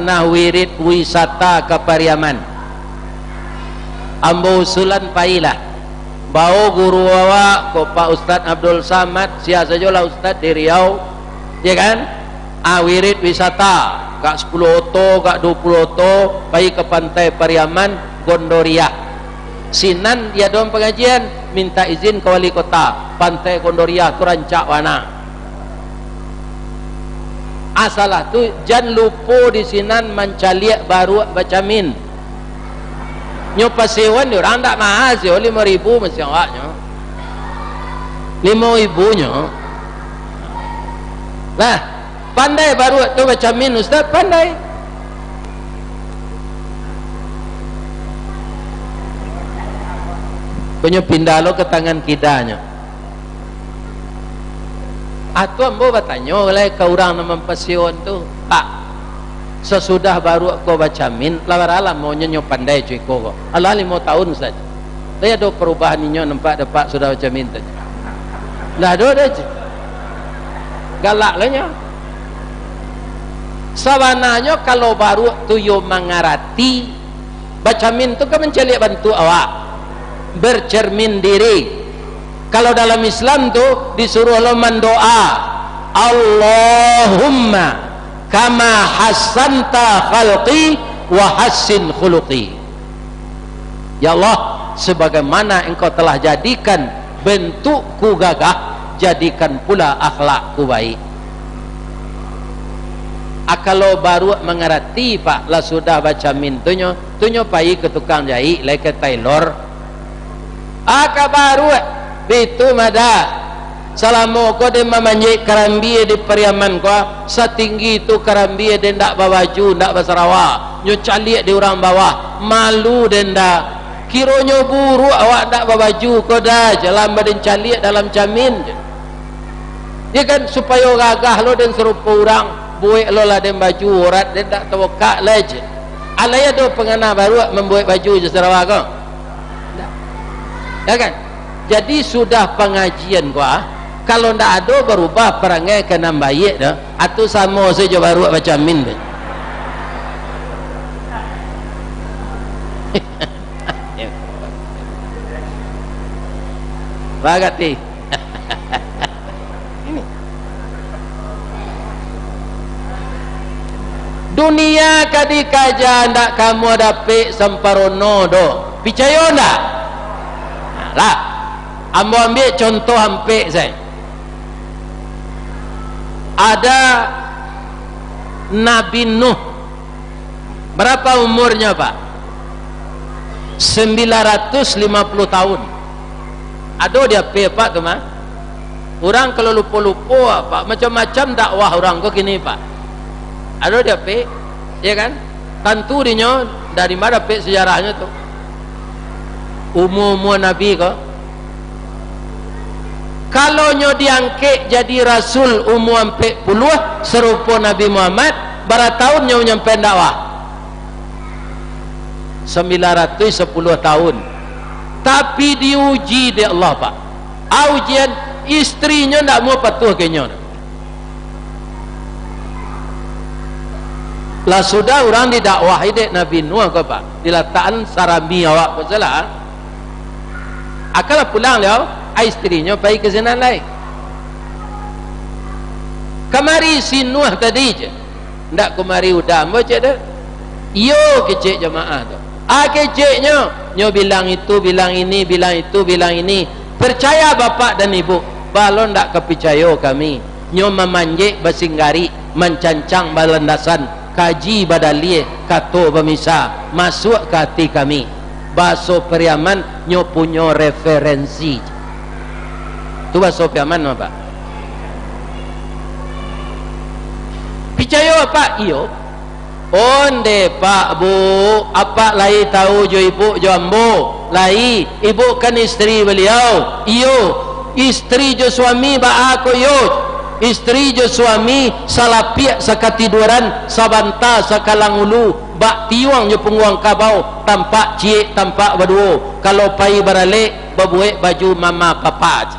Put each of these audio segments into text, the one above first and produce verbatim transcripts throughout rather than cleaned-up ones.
Nah, wirid wisata ka Pariaman. Ambo usulan pailah. Bao guru awak ko, Pak Ustaz Abdul Samad, sia sajolah ustaz di Riau, ya kan? Ah, wirid wisata, gak sapuluah oto, gak duo puluah oto, pai ka Pantai Pariaman, Gondoriah. Sinan diadoan pangajian, minta izin ka wali kota, Pantai Gondoriah tu rancak bana. Asalah tu, jan lupo di sinan mancaliak baruak bacamin. Nyo pasewoan di urang ndak maha, sewo limo ribu masiang awaknyo. Limo ribu nyo. Nah, pandai baruak tu bacamin, Ustaz, pandai. Punyo pindah lo ka tangan kidanyo. Atu ambo batanyo lai ka urang nan mampasiawoan tu, "Pak, sasudah baruak ko bacamin, lah bara lamonyo nyo pandai co iko ko?" "Alah, limo taun sajo." "Lai ado parubahan inyo nampak dek Pak sudah bacamin tadi?" "Ndak ado doh," je. Galak lah nyo. Sabananyo kalau baruak tu yo mangarati, bacamin tu kan mancaliak bantuak awak, bercermin diri. Kalau dalam Islam tu disuruah lo mandoa, "Allahumma kama hassanta khalqi wa hassin khuluqi." Ya Allah, sebagaimana Engkau telah jadikan bentukku gagah, jadikan pula akhlakku baik. Ah, kalau baruak mangarati, Pak, lah sudah bacamin tu nyo, tu nyo pai ka tukang jaik, lai ka tailor. Ah, ka baruak, bitu mada. Salamo ko den mamanjek karambia di Pariaman ko, satinggi tu karambia den ndak babaju, ndak basarawa. Nyo caliak di urang bawah, malu den ndak. Kironyo buruak awak ndak babaju ko dah, jalan baden caliak dalam camin je. Ya kan, supayo gagah lo den sarupo urang, buek lo lah den baju, urat den ndak tabukak lai je. Alai ado pangana baruak mambuek baju jo sarawa ko? Ndak. Ya kan? Jadi sudah pangajian ko, ah, kalau ndak ado barubah parangai ka nan baiak doh, atu samo sajo baruak bacamin tu. Bagati. Ini. Dunia ka dikaja, ndak kamu dapek samparono doh. Picayo ndak? Nah, lah. Ambo ambiak contoh ampek sajo. Ada Nabi Nuh. Barapa umurnyo, Pak? Sambilan ratus lima puluah taun. Ado di P P, Pak, tu mah. Urang kalau lupo-lupo, Pak, macam-macam dakwah urang ko kini, Pak. Ado di P P, ya kan? Tantu dinyo dari ma dapek sejarahnyo tu? Umua-umua Nabi ko. Kalau nyo diangkek jadi rasul umua ampek puluah, sarupo Nabi Muhammad, bara taun nyo manyampai dakwah? Sambilan ratuih sapuluah taun. Tapi diuji dek Allah, Pak. A, ujian, istrinyo ndak mau patuah ka inyo. Lah sudah urang didakwahi dek Nabi Nuh ko, Pak, dilatakan sarami awak ko salah. Akalah pulang liau, a, istrinyo pai ka sinan lai. Kamari si Nuh tadi je. Ndak kumari udah ambo, cek dek. Iyo, kecek jamaah tu. A, keceknyo, nyo bilang itu, bilang ini, bilang itu, bilang ini. Percaya bapak dan ibu, balo ndak ka picayo kami. Nyo mamanjek basinggarik, mancancang balandasan, kaji badaliah, kato bamisa, masuak ka ati kami. Baso Pariaman, nyo punyo referensi. Tu baso Pariaman, Pak. Picayo apak? Iyo. Onde, Pak, Bu, apak lai tahu jo ibu jo ambo? Lai, ibu kan istri baliau. Iyo, istri jo suami baa ko iyo? Istri jo suami salapiak sakatiduran, sabanta sakalang ulu, bak tiuang jo pungguang kabau, tampak ciek, tampak baduo. Kalau pai baralek, babuek baju mama papa.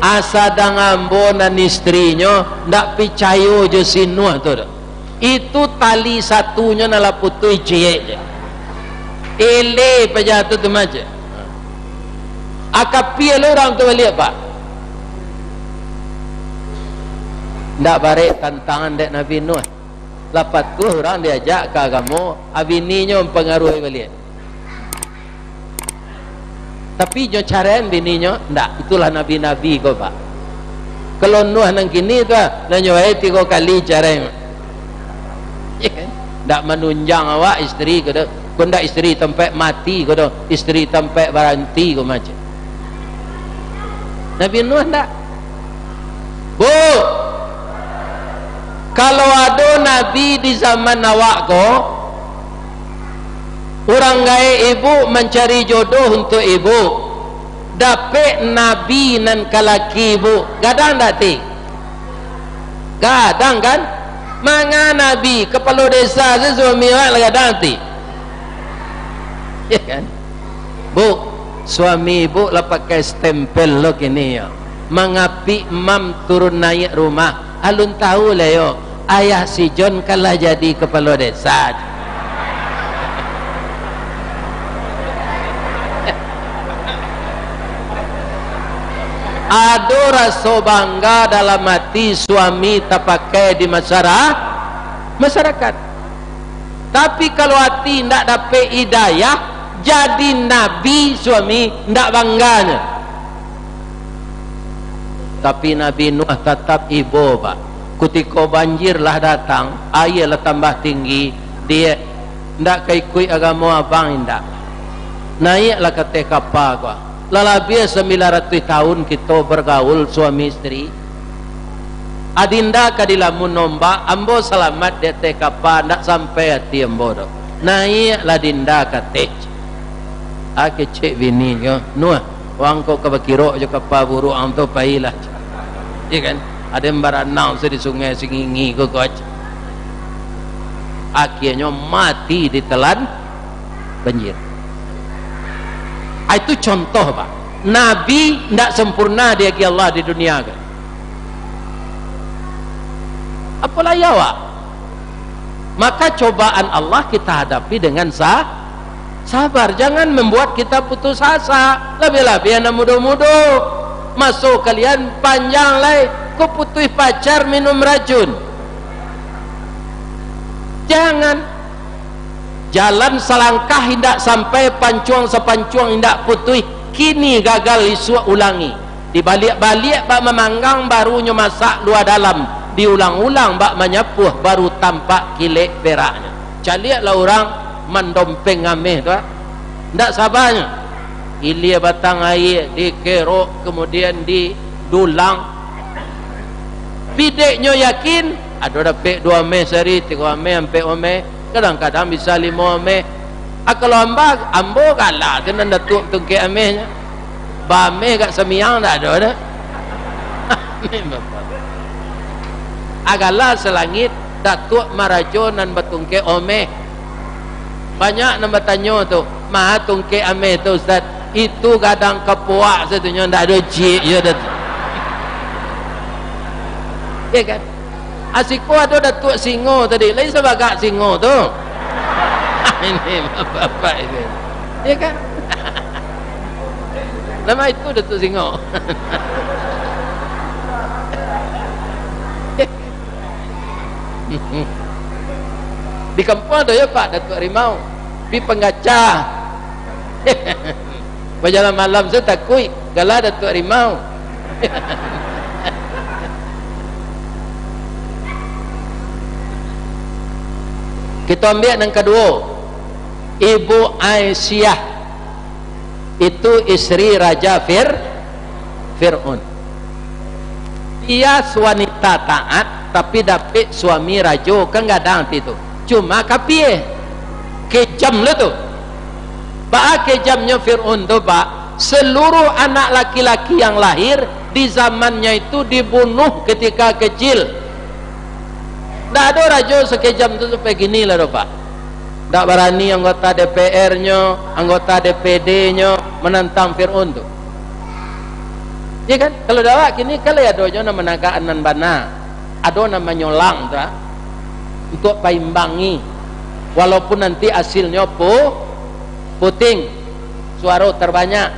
Asa dang ambo nan istrinyo ndak picayo jo si Nuh tu doh. Itu tali satunyo nan lah putuih ciek je. Ele paja tu tu mace. Akapia lo urang tu baliak, Pak. Ndak barek tantangan dek Nabi Nuh. Lah patuah urang diajak ka agamo, a bininyo mampangaruahi baliak. Tapi nyo caraian bininyo, ndak. Itulah nabi-nabi ko, Pak. Kalau Nuh nan kini tu, ah, lah nyo bae tigo kali carai. Ya kan? Ndak manunjang awak isteri ko doh. Ko ndak isteri tampek mati ko doh. Isteri tampek baranti ko macam. Nabi Nuh ndak. Bu, kalau ado nabi di zaman awak ko, urang gaek ibu mancari jodoh untuak ibu, dapek nabi nan ka laki ibu, gadang ndak ati? Gadang kan? Manga nabi, kapalo desa se suami awak lah gadang ati. Ya kan? Bu, suami ibu lah pakai stempel lo kini yo. Mangapik mam turun naiak rumah. Alun tahu lah yo, ayah si John kan lah jadi kapalo desa. Ado raso bangga dalam ati suami tapakai di masyara-, masyarakat. Tapi kalau ati indak dapek hidayah, jadi nabi suami indak bangganyo. Tapi Nabi Nuh tatap ibo, Pak. Kutiko banjir lah datang, aia lah tambah tinggi, diak, ndak ka ikuik agamo abang indak. Naiaklah ka ateh kapa ko. Lah labiah sambilan ratuih tahun kito bagaul suami isteri. Adinda ka dilamun ombak, ambo salamat di ateh kapa, ndak sampai ati ambo doh. Naiaklah dinda ka ateh. Ah, kecek bini ko, Nuh, wang ko ka bakirok jo kapa buruak ang tu, pailah. Ya kan? Ado nan baranang se di sungai Singingi ko, ko. Akhianyo mati ditelan banjir. Ah, itu contoh, Pak. Nabi ndak sempurna diagiah Allah di dunia ko. Apolai awak. Maka cobaan Allah kita hadapi dengan sa-, sabar. Jangan membuat kita putus asa. Labiah-labiah anak mudo-mudo. Maso kalian panjang lai, ko putuih pacar minum racun. Jangan. Jalan salangkah indak sampai, pancuang sapancuang indak putuih, kini gagal isuak ulangi. Dibaliak-baliak bak mamanggang, barunyo masak lua dalam, diulang-ulang bak manyapuah, baru tampak kilek peraknyo. Caliaklah urang mandompeng ameh tu, ah. Ndak sabanyo. Ilia batang aia, dikerok, kemudian didulang. Pideknyo yakin, ado dapek duo ameh sari, tigo ameh, ampek ameh, kadang-kadang bisa limo ameh. Ah, kalau amba, ambo galak tu nan Datuak tungkek amehnyo. Baameh gak samiang ndak ado doh. Agala salangit, Datuak marajo nan batungkek omeh. Banyak nan batanyo tu, "Maha tungkek ameh tu, Ustaz?" Itu gadang kapuak satunyo, ndak ado ciek yo, Datuak. Ya kan? Asiko ado Datuak Singo tadi, lain sabagak singo tu. Ini bapak-bapak ini. Ya kan? Nama itu Datuak Singo. Di kampuang tu yo, Pak, Datuak Rimau. Pi panggaca. Bajalan malam tu takuik, gala Datuak Rimau. Kito ambiak nan kaduo, Ibu Aisyah. Itu isteri Raja Fir-, Fir'aun. Dia wanita taat, tapi dapek suami rajo, kan gadang ati tu. Cuma kapie, kejam lo tu. Baa kejamnyo Fir'aun tu, Pak? Seluruh anak laki-laki yang lahir di zamannya itu dibunuh ketika kecil. Ndak ado rajo sakejam tu sampai kini lah doh, Pak. Ndak barani anggota D P R-nyo, anggota D P D-nyo manantang Fir'aun tu. Iya kan? Kalau di awak kini, kan lai ado jo nan managak nan bana. Ado nan manyolang tu, ah. Untuak paimbangi. Walaupun nanti asilnyo pu-, puting, suaro terbanyak.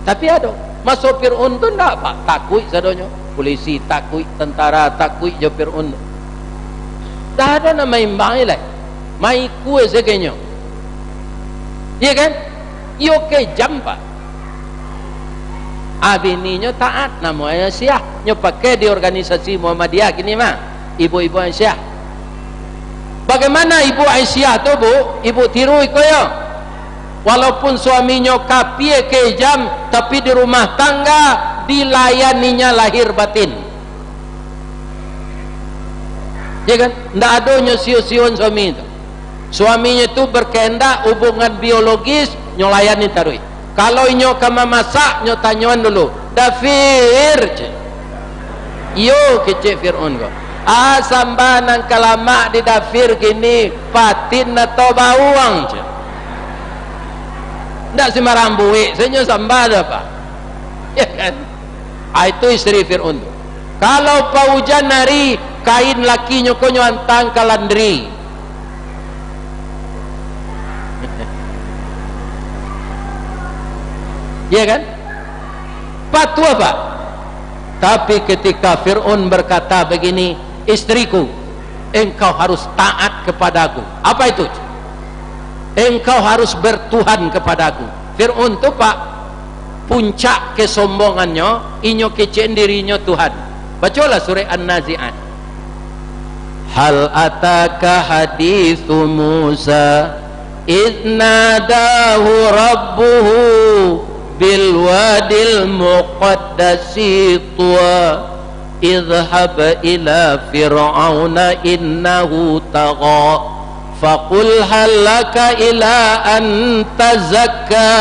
Tapi ado. Maso Fir'aun tu ndak, Pak. Takuik sadonyo. Polisi takuik, tentara takuik jo Fir'aun tu. Ndak ado nan maimbangi lai. Maikua sakenyo. Iya kan? Iyo kejam, Pak. Ah, bininyo taat, namo Aisyah. Nyo pakai di organisasi Muhammadiyah kini mah. Ibu-ibu Aisyah. Bagaimana Ibu Aisyah tu, Bu? Ibu tiru iko yo. Walaupun suaminyo kapia kejam, tapi di rumah tangga dilayaninya lahir batin. Ya kan? Ndak ado nyo sio-sion suami tu. Suaminyo tu berkehendak hubungan biologis, nyo layani taruih. Kalau inyo ka mamasak, nyo tanyoan dulu, "Dafir," cek. "Iyo," kecek Fir'aun ko. "Ah, samba nan ka lamak di dafir kini, patin atau bawang?" cek. Ndak sembarang buek, sajo samba tu, Pak. Ya kan? Ah, itu isteri Fir'aun tu. Kalau paujan ari, kain lakinyo ko nyo antang ka landri. Ya kan? Patuah, Pak. Tapi ketika Fir'aun berkata begini, "Istriku, engkau harus taat kepadaku." Apa itu? "Engkau harus bertuhan kepadaku." Fir'aun tu, Pak, puncak kesombongannyo, inyo kecekan dirinyo Tuhan. Bacolah surah An-Nazi'at. Hal ataka hadithu Musa, idh nadahu rabbuhu bil wadil muqaddasi tuwa. Idhhab ila Fir'auna innahu tagha. Faqul hal laka ila an tazakka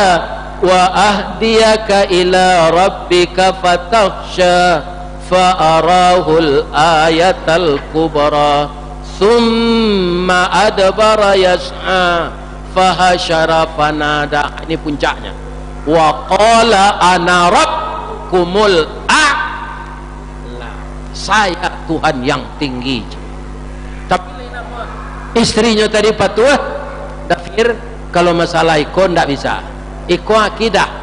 wa ahdiyaka ila rabbika fatakhsha. Fa arahul ayatal kubra. Tsumma adbara yas'a. Fahasyara fanada. Ini puncaknya. Wa qala ana rabbukumul a-, lah, saya Tuhan yang tinggi. Tapi istrinyo tadi patuah, "Dafir, kalau masalah iko ndak bisa. Iko akidah.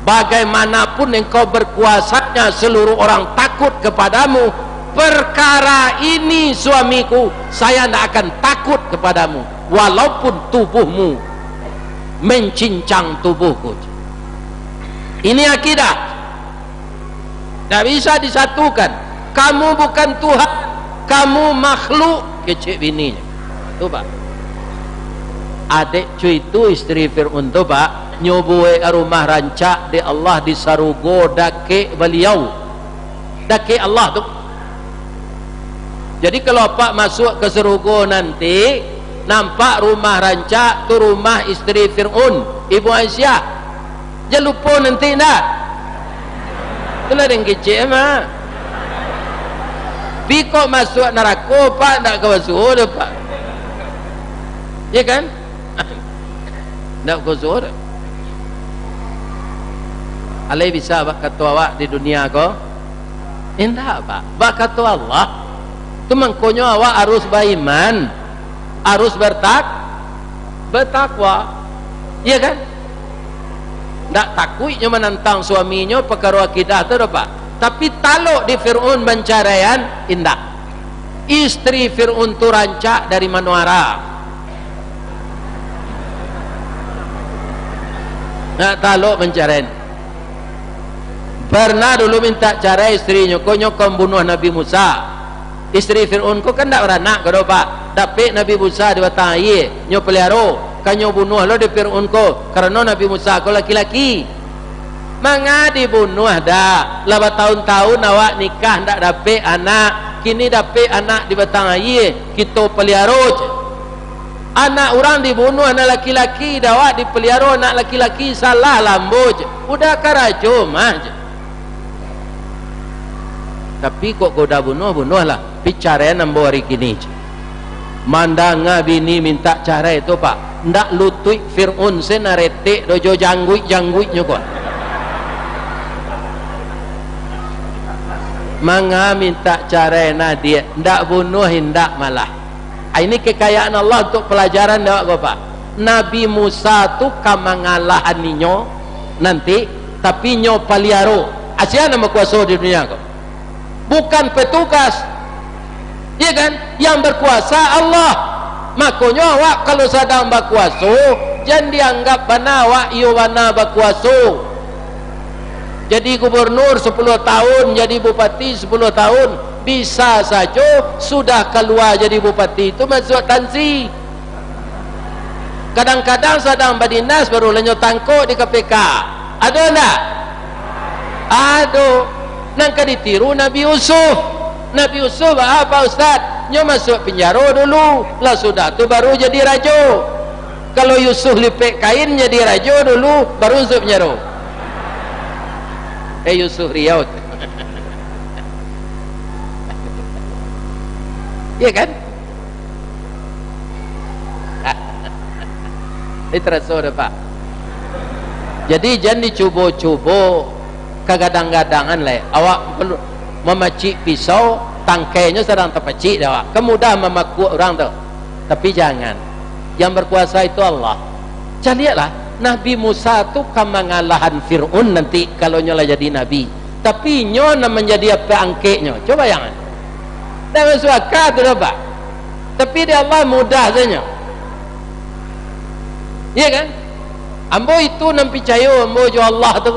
Bagaimanapun engkau berkuasanya, seluruh orang takut kepadamu, perkara ini, suamiku, saya ndak akan takut kepadamu, walaupun tubuhmu mencincang tubuhku." Ini akidah. Ndak bisa disatukan. Kamu bukan Tuhan, kamu makhluk, kecek bininyo. Tu, Pak. Adek cuy tu, isteri Fir'aun tu, Pak, nyo buek rumah rancak dek Allah di sarugo dakek Baliau. Dakek Allah tu. Jadi, kalau apak masuak ka sarugo nanti, nampak rumah rancak tu rumah isteri Fir'aun, Ibu Aisyah. Jan lupo nanti ndak? Itulah den kecek mah. Bi kok masuak narako, Pak, ndak ka masuak doh, Pak. Ya kan? Ndak ka masuak doh. Alai bisa bak kato awak di dunia ko? Indak, Pak. Bak kato Allah. Tu mangkonyo awak harus baiman, harus bertak-, bertakwa. Iya kan? Ndak takuik nyo manantang suaminyo, pakaro akidah tu doh, Pak. Tapi talok di Fir'aun mancaraian, indak. Isteri Fir'aun tu rancak dari mano arah? Ndak talok mancaraian. Pernah dulu mintak carai isterinyo ko, nyo ka mambunuah Nabi Musa. Isteri Fir'aun ko kan ndak baranak ko doh, Pak. Dapek Nabi Musa di batang aia, nyo paliaro, ka nyo bunuah lo dek Fir'aun ko, karano Nabi Musa ko laki-laki. Manga dibunuah dak? Lah batahun-tahun awak nikah ndak dapek anak, kini dapek anak di batang aia, kito paliaro je. Anak urang dibunuah, anak laki-laki, dek awak dipaliaro anak laki-laki, salah lah ambo je. Udah karajo mah je. Tapi kok goda bunuah, bunuahlah. Pi caraian ambo ari kini je. Mandanga bini mintak carai tu, Pak, ndak lutuik Fir'aun se nan retek doh jo jangguik-jangguiknyo ko. Manga mintak carai nah, diak, ndak bunuah indak malah. Ah, ini kekayaan Allah untuk pelajaran dek awak ko, Pak. Nabi Musa tu ka mangalahan inyo nanti, tapi nyo paliaro. Asia nan bakuaso di dunia ko. Bukan petugas. Iya kan? Yang berkuasa Allah. Makonyo awak kalau sadang bakuaso, jan dianggap bana awak iyo bana bakuaso. Jadi gubernur sepuluh tahun, jadi bupati sepuluh tahun, bisa sajo sudah kalua jadi bupati tu masuak tansi. Kadang-kadang sadang badinas, baru lah nyo tangkok di K P K. Ado ndak? Ado. Nan ka ditiru Nabi Yusuf. Nabi Yusuf, ah, Pak Ustaz, nyo masuak pinjaro dulu, lah sudah tu baru jadi rajo. Kalau Yusuf lipek kain jadi rajo dulu, baru masuak pinjaro. Eh, Yusuf Riau. Iya kan? Ini teraso dah, Pak. Jadi, jan dicubo-cubo kagadang-gadangan lai. Awak perlu mamacik pisau, tangkainyo sadang tapacik dek awak. Kan mudah mamakuak urang tu. Tapi jangan. Yang berkuasa itu Allah. Caliaklah, Nabi Musa tu ka mangalahan Fir'aun nanti kalau nyo lah jadi nabi. Tapi nyo nan manjadi apak angkeknyo. Cubo bayangan. Ndak masuak aka tu doh, Pak. Tapi di Allah mudah sajo. Iya kan? Ambo itu nan picayo ambo jo Allah tu.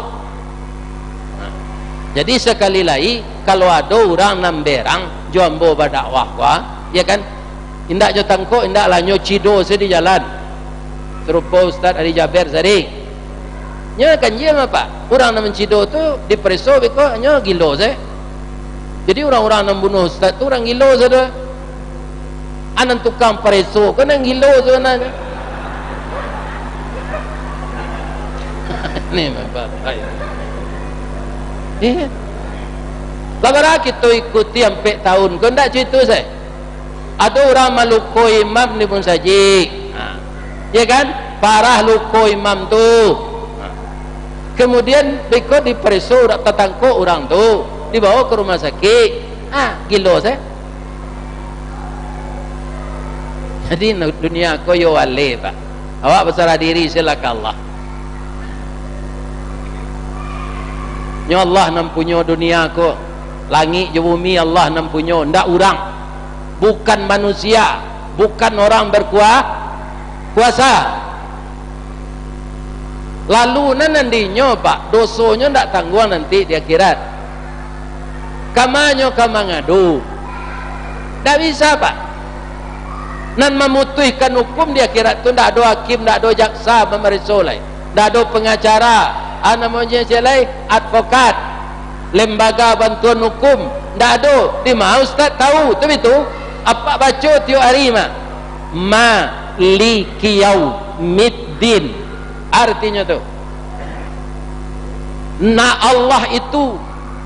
Jadi sakali lai, kalau ado urang nan berang jo ambo badakwah ko, iya kan? Indak jo tangkok, indak lah nyo cido se di jalan. Sarupo Ustaz Ari Jaber tadi. Nyo kan jia mah, Pak. Urang nan mancido tu dipareso beko nyo gilo se. Jadi urang-urang nan bunuh Ustaz tu urang gilo se tu. Anan tukang pareso ko nan gilo sabananyo. Ni mah, Pak. Iya. Lah bara kito ikuti ampek tahun ko ndak cuito se. Ado urang maluko imam di musajik. Ha. Ya kan? Parah luko imam tu. Ha. Kemudian, beko dipareso, tatangkok urang tu, dibawo ka rumah sakik. Ha, gilo se. Jadi, nu-, dunia ko yo wale, Pak. Awak basarah diri se lah ka Allah. Nyo Allah nan punyo dunia ko. Langik jo bumi Allah nan punyo, ndak urang. Bukan manusia, bukan orang berkua-, kuasa. Lalu nan, nan dinyo, Pak, dosonyo ndak tangguang nanti di akhirat. Ka ma nyo ka mangadu? Ndak bisa, Pak. Nan mamutuihkan hukum di akhirat tu ndak ado hakim, ndak ado jaksa mamareso lai. Ndak ado pengacara, a namonyo sia lai, advokat. Lembaga bantuan hukum, ndak ado. Di ma ustaz tahu? Tu bitu. Apak baco tiok hari mah. Maliki yaumiddin. Artinyo tu. Nah, Allah itu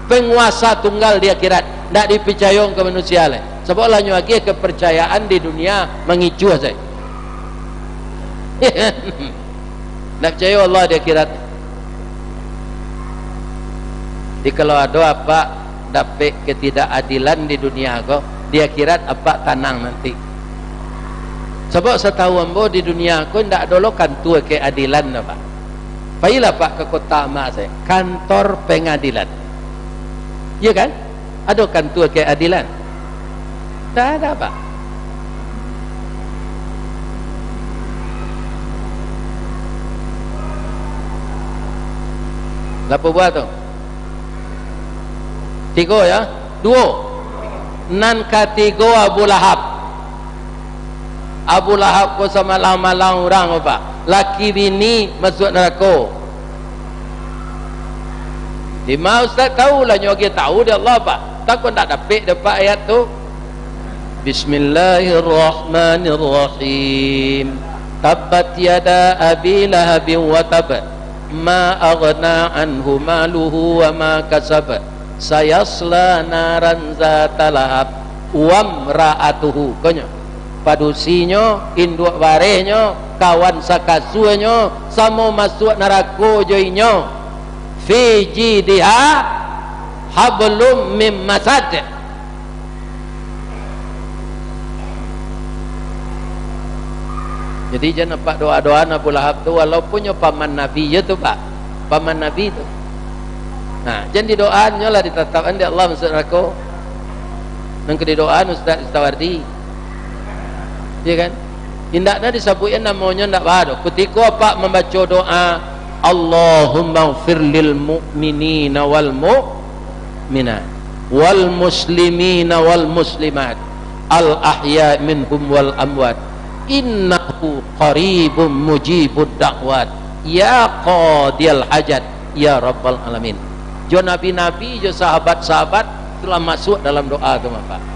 penguasa tunggal di akhirat. Ndak dipicayo ka manusia lai. Sabab lah nyo agiah kepercayaan di dunia mangicuah sajo. Ndak picayo Allah di akhirat. Jadi, kalau ado apak dapek ketidakadilan di dunia ko, di akhirat apak tanang nanti. Sabab satahu ambo di dunia ko indak ado lo kantua keadilan tu, Pak. Pailah, Pak, ka Kota Amak sajo, kantor pengadilan. Iya kan? Ado kantua keadilan? Ndak ado, Pak. Bara buah tu? Tigo, ya? Duo. Nan katigo Abu Lahab. Abu Lahab ko samalang-malang urang, Pak. Laki bini masuak narako. Di ma ustaz tahu, lah nyo agiah tahu di Allah, Pak. Takut ndak dapek dek Apak ayat tu. Bismillahirrahmanirrahim. Tabbat yada Abi Lahabin wa tab. Ma aghna anhu maluhu wa ma kasab. Sayasla naran zata lahab. Wamra'atuhu. Konyo. Padusinyo, induak barehnyo, kawan sakasuanyo, samo masuak narako jo inyo. Fi jidiha hablum mim masad. Jadi, jan apak doa-doaan Abu Lahab tu, walaupun nyo paman Nabi je tu, Pak. Paman Nabi tu. Nah, jan didoaan nyo lah, ditatapan dek Allah masuak narako. Nan ka didoaan Ustaz Ustawardi. Iya kan? Indaknyo disabuikan namonyo, ndak baa doh. Kutiko apak mambaco doa, "Allahummaghfir lil mu'minina wal mu'minat, wal muslimina wal muslimat, al ahya minhum wal amwat, innahu qaribum mujibud da'wat, ya qadiyal hajat, ya rabbal alamin." Jo nabi-nabi, jo sahabat-sahabat, tu lah masuak dalam doa tu, Bapak.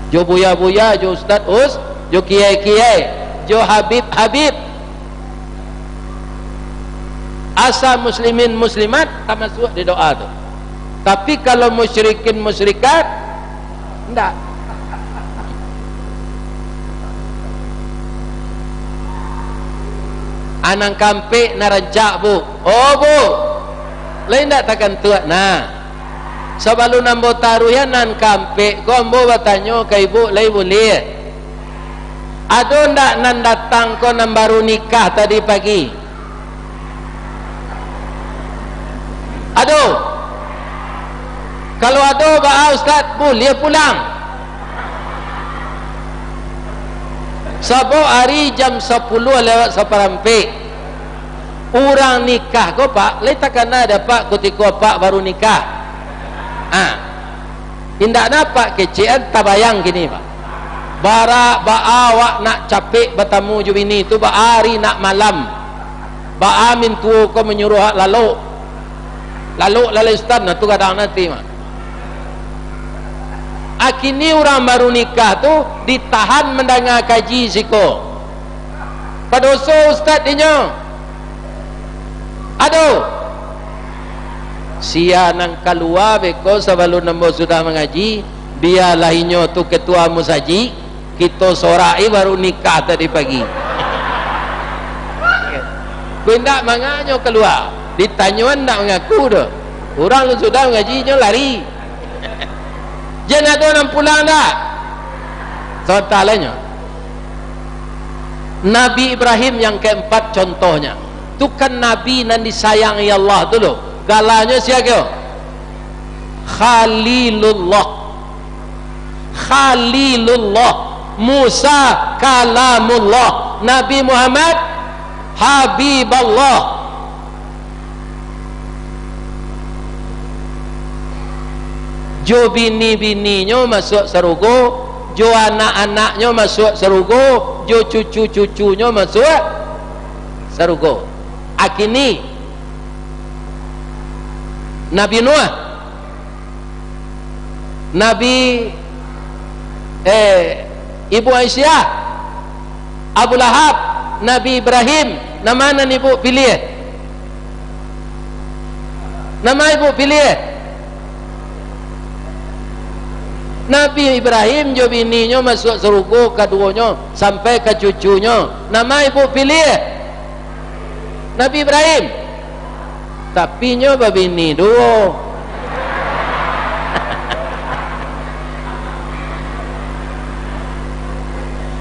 Jo buya-buya, jo ustaz us-, jo kiai-kiai, jo habib-habib. Asa muslimin muslimat tamasuak di doa tu. Tapi kalau musyrikin musyrikat, ndak. Anang kampek nan rancak, Bu. Oh, Bu. Lai ndak takantuak, nah. Sabalun ambo taruih nan kampek ko, ambo batanyo ka ibu, lai buliah? Ado ndak nan datang ko nan baru nikah tadi pagi? Ado? Kalau ado, baa Ustaz, buliah pulang. Sabab ari jam sapuluah lewat saparampek. Urang nikah ko, Pak, lai takana dek Apak kutiko Apak baru nikah. Ah. Indak dapek kecek an tabayang kini, Pak. Bara baa awak nak capek batamu jo bini tu, baa ari nak malam. Baa mintuo ko manyuruah awak lalok. Lalok lalai sutan, nah tu gadang nanti mah. Akini urang baru nikah tu ditahan mandanga kaji siko. Padoso ustad inyo. Aduh. Sia nan kalua beko sabalun ambo sudah mangaji, bialah inyo tu ketua musajik, kito sorak-i baru nikah tadi pagi. Ko indak manganyo kalua, ditanyo indak mangaku doh. Urang nan sudah mangaji inyo lari. Jan ado nan pulang dak? Sabanta lai nyo. Nabi Ibrahim yang keempat contohnya. Tu kan nabi nan disayangi Allah tu lo. Galanyo sia kio? Khalilullah. Khalilullah. Musa Kalamullah. Nabi Muhammad Habiballah. Jo bini-bininyo masuak sarugo, jo anak-anaknyo masuak sarugo, jo cucu-cucunyo masuak sarugo. Akini Nabi Nuh, Nabi, eh, Ibu Aisyah, Abu Lahab, Nabi Ibrahim, nan ma nan ibu piliah? Nan ma ibu piliah? Nabi Ibrahim jo bininyo masuak sarugo kaduonyo, sampai ka cucunyo. Nan ma ibu piliah? Nabi Ibrahim. Tapi nyo babini duo.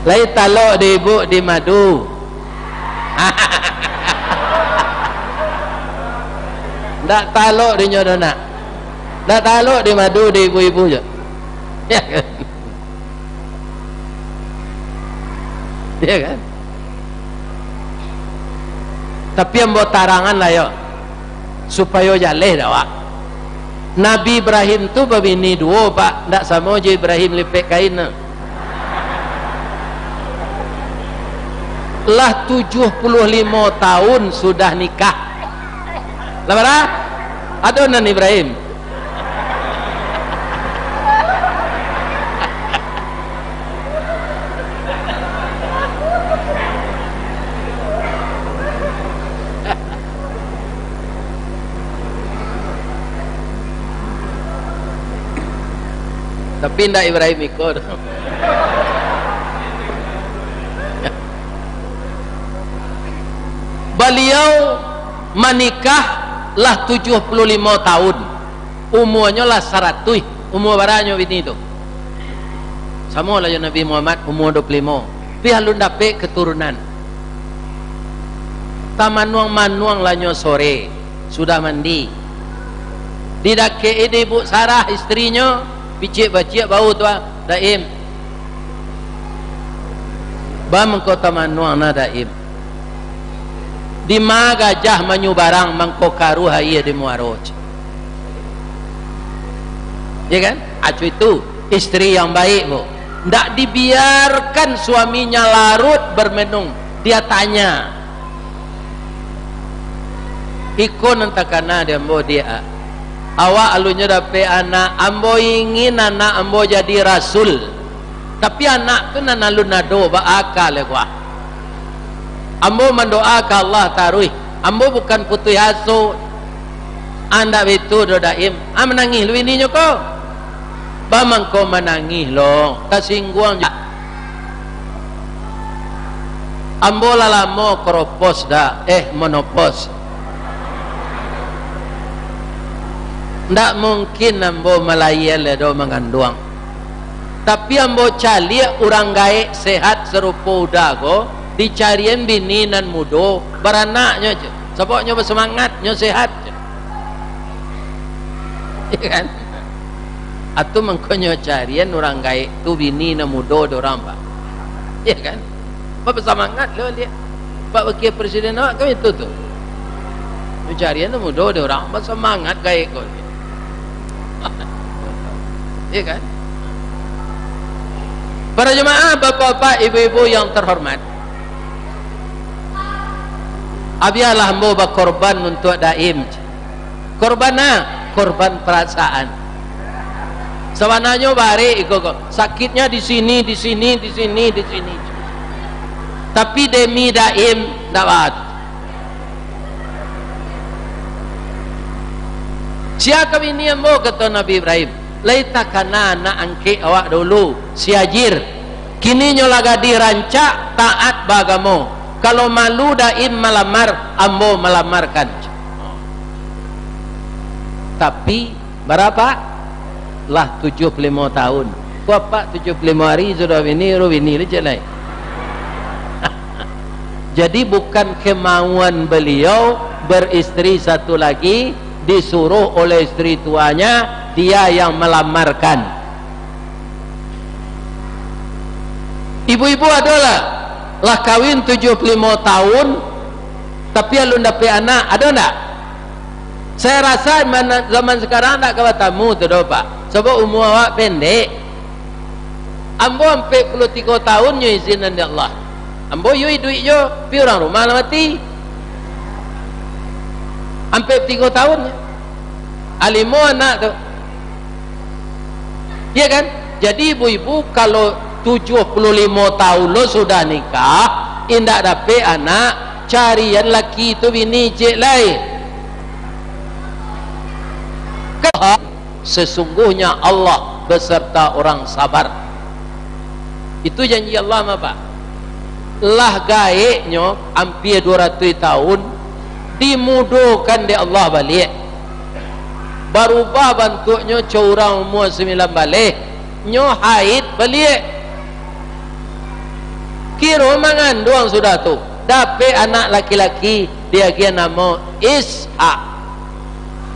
Lai talok di ibu di madu. Ndak talok di nyo doh nak. Ndak talok di madu di ibu-ibu jo. Ya kan? Ya kan? Tapi ambo tarangan lah yo, supayo jaleh dek awak. Nabi Ibrahim tu babini duo, Pak, ndak samo jo Ibrahim lipek kain tu. Lah tujuah puluah limo tahun sudah nikah. Lah bara? Ado nan Ibrahim. Tapi ndak Ibrahim iko doh. Baliau manikah Lah tujuah puluah limo taun, umuanyo lah saratuih, umua baranyo bini tu? Samo lah jo Nabi Muhammad, umua duo puluah limo, tapi alun dapek keturunan. Tamanuang-manuang lah nyo sore, sudah mandi. Didakek-i dek Ibuk Sarah, istrinyo, biciak-baciak bau tu, ah, Daim. Ba mangko tamanuang na, Daim. Dima gajah manyubarang, mangko karuah aia di muaro, cek. Ya kan? Acu itu istri yang baik, Bu. Ndak dibiarkan suaminya larut bermenung. Dia tanya, "Iko nan takana di ambo, Diak. Awak alunnyo dapek anak, ambo ingin anak ambo jadi rasul. Tapi anak tu nan alun ado, baa ka lai ko ah? Ambo mandoa ka Allah taruih. Ambo bukan putuih aso." "Ah, ndak baitu doh, Daim." Ah, manangih lo bininyo ko. Ba mangko manangih lo, tasingguang juo. "Ambo lah lamo kropos dah, eh, monopos. Ndak mungkin ambo malayia lai doh manganduang. Tapi ambo caliak urang gaek sehat sarupo Uda ko, dicarian bini nan mudo, baranaknyo, cek. Sabab nyo basamangat, nyo sehat, cek." Ya kan? Atu mangkonyo carian urang gaek tu bini nan mudo dek urang, Pak. Ya kan? Basamangat lo liak. Pak Wakil Presiden awak kan itu tu. Nyo carian nan mudo dek urang, basamangat gaek ko. Ya kan? Para jemaah, bapak-bapak, ibu-ibu yang terhormat, bialah ambo bakorban untuak Daim. Korban a? Korban perasaan. Sabananyo barek iko ko. Sakitnya di sini, di sini, di sini, di sini. Tapi demi Daim, ndak baat. "Sia ka bini ambo?" kato Nabi Ibrahim. "Lai takana anak angkek awak dulu, si Hajir. Kini nyo lah gadih rancak, taat baagamo. Kalau malu Daim malamar, ambo malamarkan." Tapi, bara, Pak? Lah tujuah puluah limo taun. Ko Apak tujuah puluah limo ari sudah bini, baru bini lai, cek lai. Jadi, bukan kemauan beliau beristri satu lagi, disuruh oleh istri tuanya, dia yang melamarkan. Ibu-ibu ado lah, lah kawin tujuah puluah limo taun, tapi alun dapek anak, ado ndak? Saya rasa mana-, zaman sekarang ndak ka batamu tu doh, Pak. Sabab umua awak pendek. Ambo ampek puluah tigo taun nyo izinan dek Allah. Ambo yo iduik jo, tapi urang rumah lah mati. Ampek tigo taun nyo. Alimo anak tu. Ya kan? Jadi ibu-ibu, kalau tujuah puluah limo taun lo sudah nikah, indak dapek anak, carian laki tu bini ciek lai. Sesungguhnya Allah beserta orang sabar. Itu janji Allah mah, Pak. Lah gaeknyo ampia duo ratuih taun, dimudokan dek Allah baliak. Barubah bantuaknyo, co urang umua sambilan baleh, nyo haid baliak. Kiro manganduang sudah tu, dapek anak laki-laki, diagiah namo Ishak.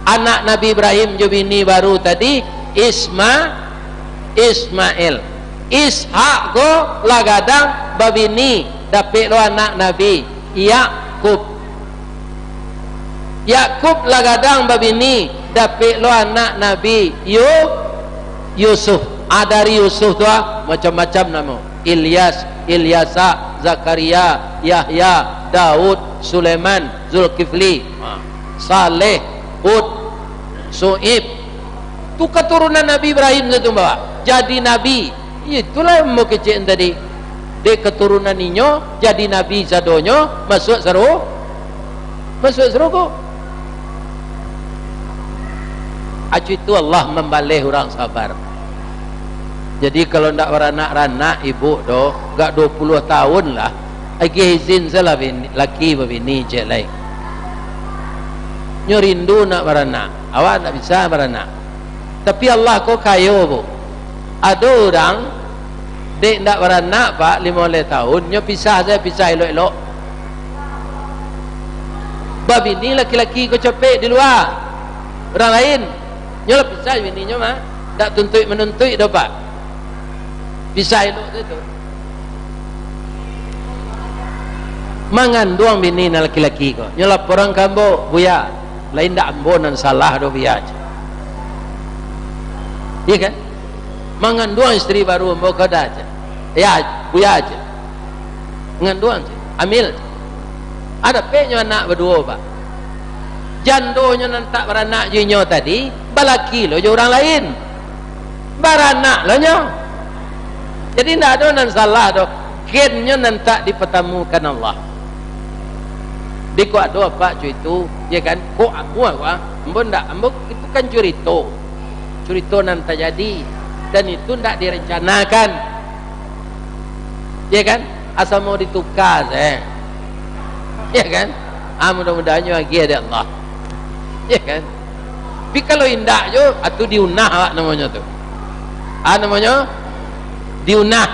Anak Nabi Ibrahim jo bini baru tadi, Isma-, Ismail. Ishak ko lah gadang babini, dapek lo anak Nabi, Yakub. Yakub lah gadang babini, dapek lo anak Nabi Yu-, Yusuf. Ah, dari Yusuf tu, ah, macam-macam namo. Ilyas, Ilyasa, Zakaria, Yahya, Daud, Sulaiman, Zulkifli, ah, Saleh, Hud, Su'ib. Tu katurunan Nabi Ibrahim tu, bawa jadi nabi. Itulah ambo kecek tadi. Dek katurunan inyo, jadi nabi sadonyo, masuak saru-, masuak sarugo. Acu itu Allah mambaleh urang sabar. Jadi, kalau ndak baranak-ranak ibu doh, gak duo puluah taun lah, agiah izin salah bini, laki babini ciek lai. Nyo rindu nak baranak, awak ndak bisa baranak. Tapi Allah ko kayo, Bu. Ado urang dek ndak baranak, Pak, limo baleh tahun, nyo pisah sajo, pisah elok-elok. Babini laki-laki ko capek di lua, urang lain. Nyo lah pisah bininyo mah, ndak tuntuik-manuntuik doh, Pak. Pisah elok tu. Manganduang bini nan laki-laki ko. Nyo laporan ka ambo, "Buya, lain ndak ambo nan salah doh, Buya," cek. Iya kan? "Manganduang istri baru ambo ko dah," cek. "Ya, Buya," cek. "Manganduang," cek. "Amil," cek. Ado pe nyo anak baduo, Pak. Jandonyo nan tak baranak jo inyo tadi, balaki lo jo urang lain. Baranak lo nyo. Jadi, ndak ado nan salah doh. Gennyo nan tak dipatamukan Allah. Di ko ado apak cuitu, ya kan? Ko amuah ko, ah. Ambo ndak, ambo itu kan curito. Curito nan tajadi. Dan itu ndak direncanakan. Ya kan? Asa mau dituka sajo. Ya kan? Ah, mudah-mudahan nyo agiah dek Allah. Ya kan? Tapi kalau indak jo, atu diunah awak namonyo tu. Ah, namonyo diunah.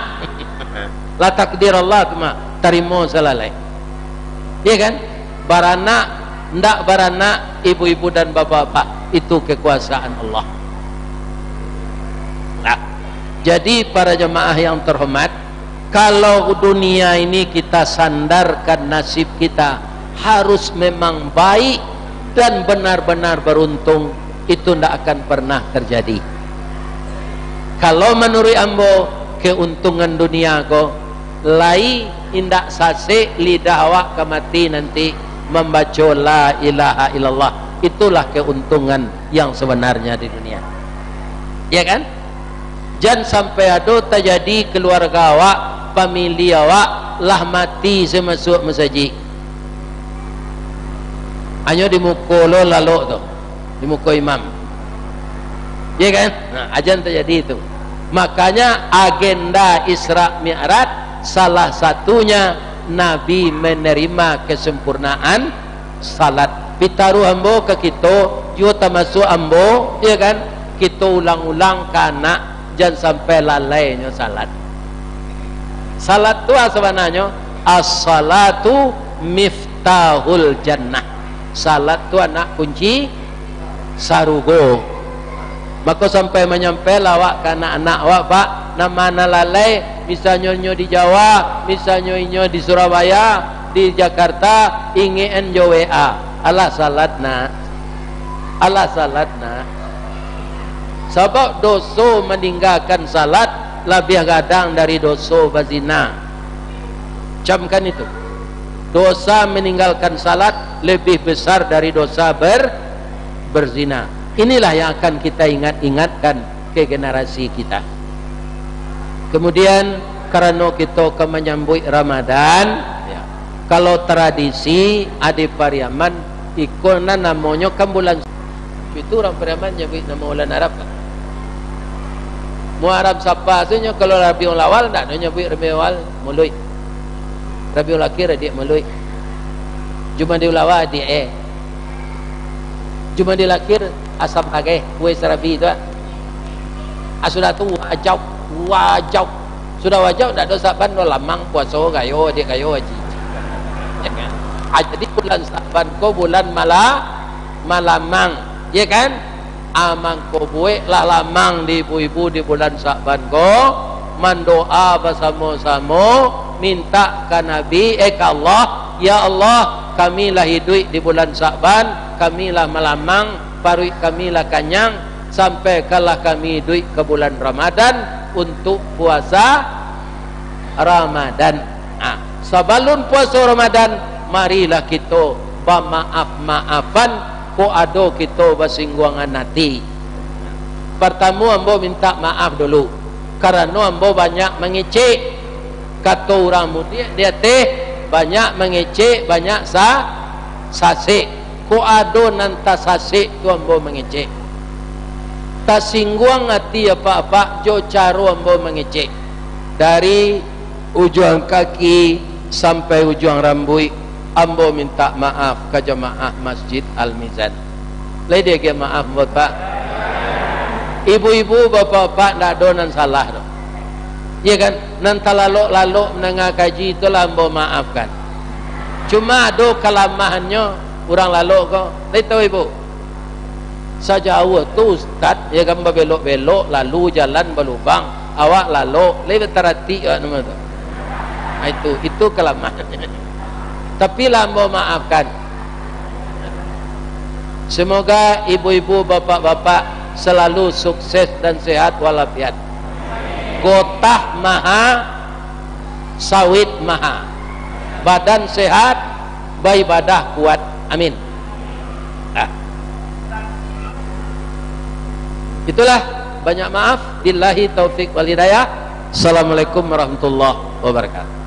Lah takdir Allah tu mah, tarimo salalai. Ya kan? Baranak, ndak baranak, ibu-ibu dan bapak-bapak, itu kekuasaan Allah. Nah, jadi para jamaah yang terhormat, kalau dunia ini kita sandarkan nasib kita, harus memang baik dan benar-benar beruntung, itu ndak akan pernah terjadi. Kalau manuruik ambo, keuntungan dunia ko, lai indak sasek lidah awak ka mati nanti mambaco la ilaha illallah. Itulah keuntungan yang sebenarnya di dunia. Ya kan? Jan sampai ado tajadi keluarga awak, famili awak lah mati samasuak masajik. Hanyo di muko lo lalok tu, di muko imam. Ya kan? Nah, ajan tajadi tu. Makanya agenda Isra Mi'raj salah satunya Nabi menerima kesempurnaan salat. Pitaruh ambo ka kito, juo tamasuak ambo, ya kan? Kito ulang-ulang ka anak, jan sampai lalainyo salat. Salat tu ah sabananyo, as-salatu miftahul jannah. Salat tu anak kunci sarugo. Mako sampai manyampai lah awak ka anak-anak awak, Pak, nan ma nan lalai, misalnyo inyo di Jawa, misalnyo inyo di Surabaya, di Jakarta, ingek-an jo W A. Alah salat nak. Alah salat nak. Sabab doso maninggakan salat labiah gadang dari doso bazina. Camkan itu. Dosa meninggalkan salat lebih besar dari dosa ber-, berzina. Inilah yang akan kita ingat-ingatkan ke generasi kita. Kemudian, karano kito ka manyambuik Ramadan, ya, kalau tradisi di Pariaman, iko nan namonyo kan bulan, itu urang Pariaman nyabuik namo bulan Arab kan? Muharram Safar tu nyo, kalau Rabiul Awal, ndak nyo nyabuik Rabiul Awal, Maulid. Rabiul Akhir, adiak Maulid. Jumadil Awal, adiak, eh. Jumadil Akhir, asam ageh, kue sarabi tu, ah. Ah, sudah tu, wajau, wajau. Sudah wajau, ndak ado Sa'ban, dah lamang puaso, gayo, adiak gayo, haji. Ya kan? Ah, jadi bulan Sa'ban ko bulan mala-, malamang, ya kan? Ah, mangko bueklah lamang di ibu-ibu di bulan Sa'ban ko, mandoa basamo-samo, mintak ka Nabi, eh, ka Allah, "Ya Allah, kami lah iduik di bulan Sa'ban, kami lah malamang, paruik kami lah kanyang, sampaikanlah kami iduik ka bulan Ramadan untuk puasa Ramadan." Ah, sabalun puaso Ramadan, marilah kito bamaaf-maafan, kok ado kito basingguangan ati. Partamo ambo mintak maaf dulu, karano ambo banyak mangecek. Kato urang mudiak di ateh, banyak mangecek, banyak sa-, sasek. Kok ado nan tasasek tu ambo mangecek. Tasingguang ati apak-apak jo caro ambo mangecek. Dari ujuang kaki sampai ujuang rambuik, ambo mintak maaf ka jamaah Masjid Al-Mizan. Lai diagiah maaf, Bapak. Ibu-ibu, bapak-bapak, ndak ado nan salah doh. Iya kan? Nan talalok-lalok mandanga kaji tu lah ambo maafkan. Cuma ado kalamahannyo urang lalok ko. Lai tahu, Ibu? Sajauah tu, Ustaz, ya kan, babelok-belok, lalu jalan balubang, awak lalok, lai bataratik awak namo tu. Ah, itu, itu kalamahannyo. Tapi lah ambo maafkan. Semoga ibu-ibu, bapak-bapak selalu sukses dan sehat walafiat. Gotah maha, sawit maha. Badan sehat, baibadah kuat. Amin. Nah. Itulah, banyak maaf. Billahi taufik wal hidayah. Assalamualaikum warahmatullahi wabarakatuh.